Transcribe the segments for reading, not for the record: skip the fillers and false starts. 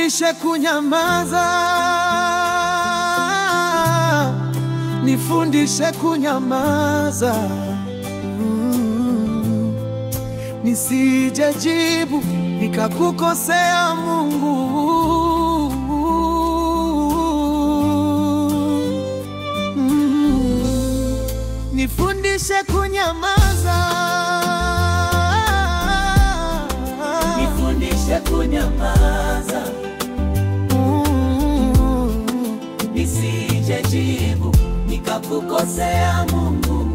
Nifundishe kunyamaza, nifundishe kunyamaza, nisije jibu nikakukosea Mungu. Nifundishe kunyamaza, nifundishe kunyamaza, nisije jibu nikakukosea Mungu.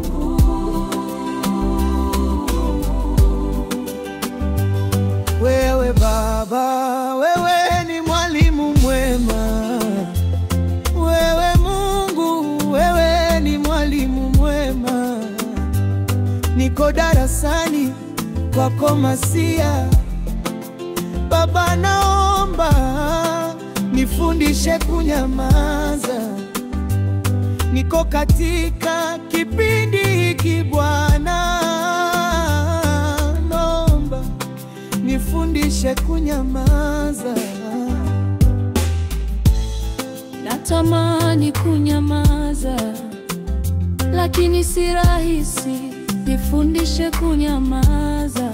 Wewe Baba, wewe ni mwalimu mwema. Wewe Mungu, wewe ni mwalimu mwema. Niko darasani kwako Masia. Baba naomba nifundishe kunyamaza. Niko katika kipindi hiki Bwana, naomba nifundishe kunyamaza. Natamani kunyamaza, lakini si rahisi. Nifundishe kunyamaza.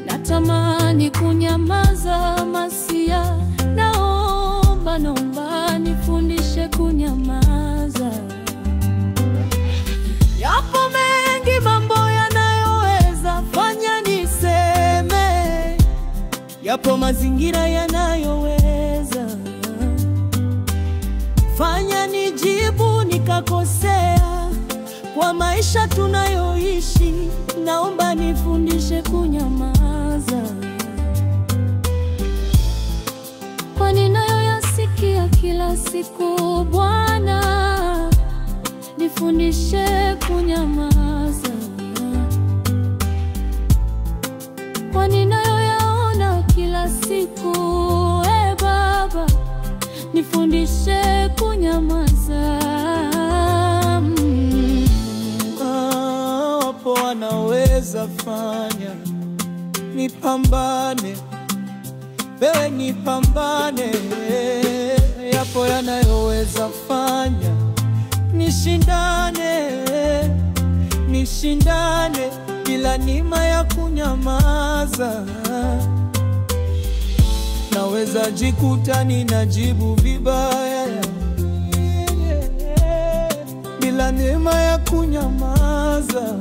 Natamani kunyamaza Masia, naomba, naomba nifundishe kunyamaza. Yapo mengi mambo yanayoweza fanya niseme, yapo mazingira yanayoweza fanya nijibu nikakosea. Kwa maisha tunayoishi, naomba nifundishe kunyamaza. Kwa ninayoyasikia kila siku Bwana, nifundishe kunyamaza. Kwa ninayoyaona kila siku, e Baba, nifundishe kunyamaza. Wapo wanaweza fanya nipambane, wewe nipambane. Yapo yanayoweza fanya nishindane, nishindane bila nima ya kunyamaza. Naweza jikuta ninajibu vibaya bila neema ya kunyamaza.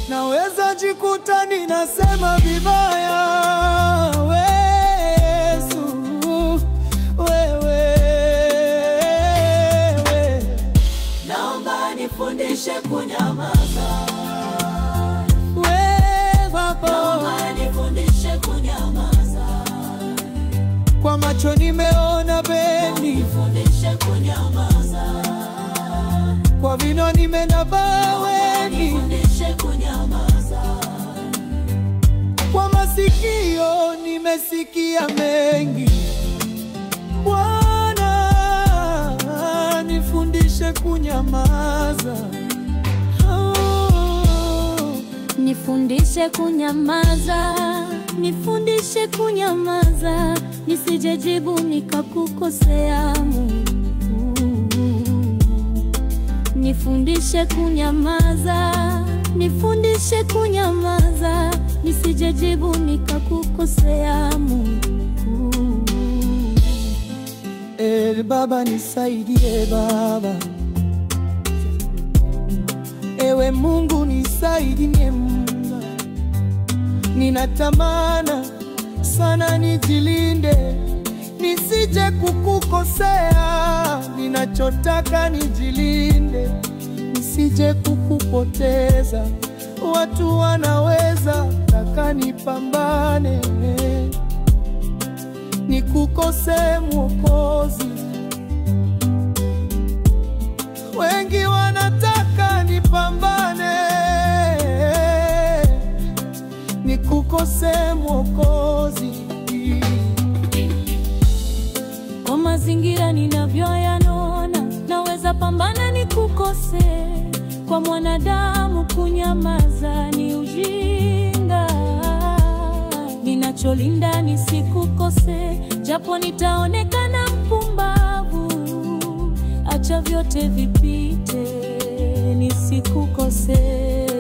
Naweza jikuta ninasema vibaya, we Yesu, wewe. Naomba nifundishe kunyamaza. We Baba, naomba nifundishe kunyamaza. Kwa macho nimeona beni, nifundishe kunyamaza. Kwa vino nimenaba weni, nifundishe kunyamaza. Kwa masikio nimesikia mengi. Bwana nifundishe kunyamaza. Oh. Nifundishe kunyamaza, nifundishe kunyamaza, nisijejibu nikakukosea Mungu. Nifundishe kunyamaza, nifundishe kunyamaza, nisijejibu nikakukosea Mungu. El Baba nisaidie Baba, ewe Mungu nisaidie Mungu. Ninatamana sana nijilinde, nisije kukukosea. Ninachotaka nijilinde, nisije kukupoteza. Watu wanaweza taka nipambane, nikukose Mwokozi. Wengi wanataka nipambane, nikukose Mwokozi. Kwa mazingira ninavyoyaona, naweza pambana nikukose. Kwa mwanadamu kunyamaza ni ujinga. Nacholinda nisikukose, japo nitaonekana mpumbavu. Acha vyote vipite, nisikukose.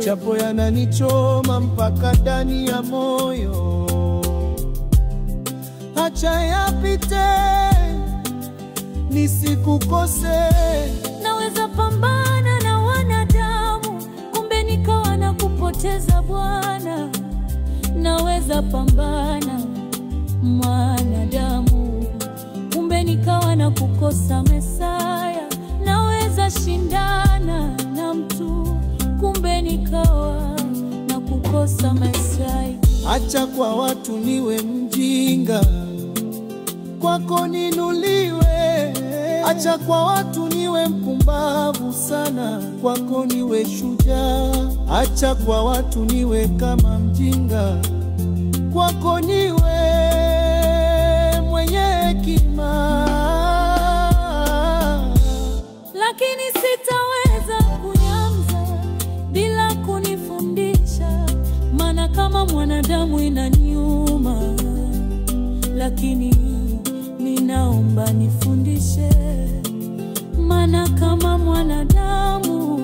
Japo yananichoma mpaka ndani ya moyo, acha yapite, nisikukose. Naweza pambana na wanadamu, kumbe nikawa na kupoteza Bwana. Naweza pambana mwanadamu, kumbe nikawa na kukosa Mesaya. Naweza shindana na mtu, kumbe nikawa na kukosa Mesaya. Acha kwa watu niwe mjinga, kwako ninuliwe. Acha kwa watu niwe mpumbavu sana, kwako niwe shujaa. Acha kwa watu niwe kama mjinga, kwako niwe mwenye hekima. Lakini sitaweza kunyamaza bila kunifundisha, maana kama mwanadamu inaniuma. Lakini ninaomba nifundishe, maana kama mwanadamu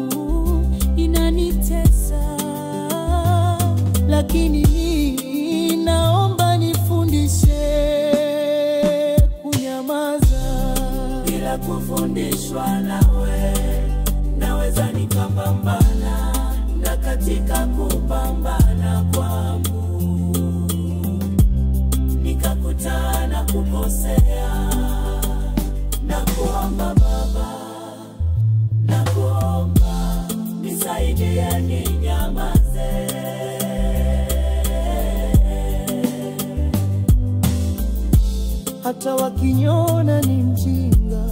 inanitesa. Lakini ninaomba nifundishe kunyamaza. Bila kufundishwa nawe, naweza nikapambana, na katika kupambana kwangu nikakutana kukosea. Nakuomba Baba, nakuomba nisaidie ninyamaze. Hata wakiniona ni mjinga,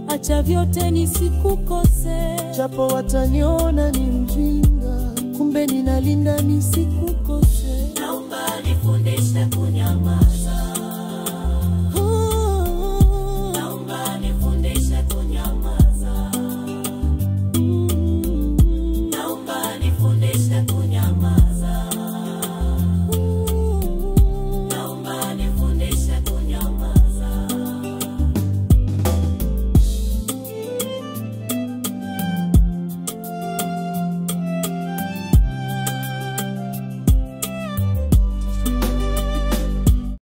acha vyote nisikukose. Japo wataniona ni mjinga, kumbe ninalinda nisikukose.